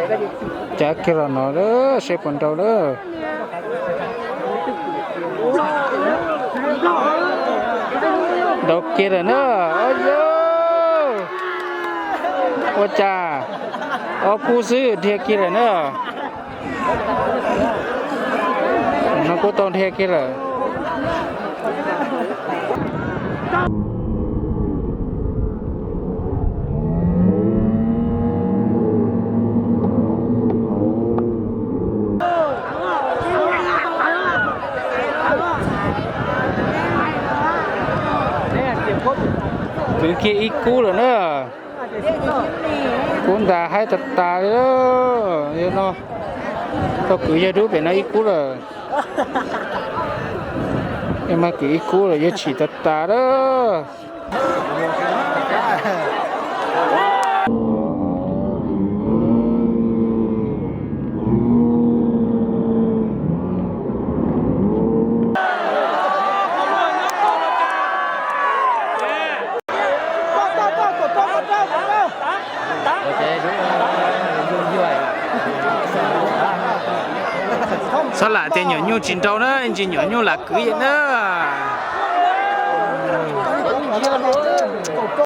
Cav kiag los no lawm, seb puas nrau lawm. Nrau kiag lawm na. Au yau, ua cas ob kub xwb dhia kiag lawm na. No kuj tau dhia kiag lawm. Kwv kiag ib kub lawm na. Kub ntas haib tas tas li. Yog no, tau kwv yawg dub pem no ib kub lawm. Yog mas kwv ib kub lawm, yawg tsim tas tas lawm. Xob lam tias nyuam nyuj tsis nrau na, ntsis nyuam nyuj lam kwv yam na.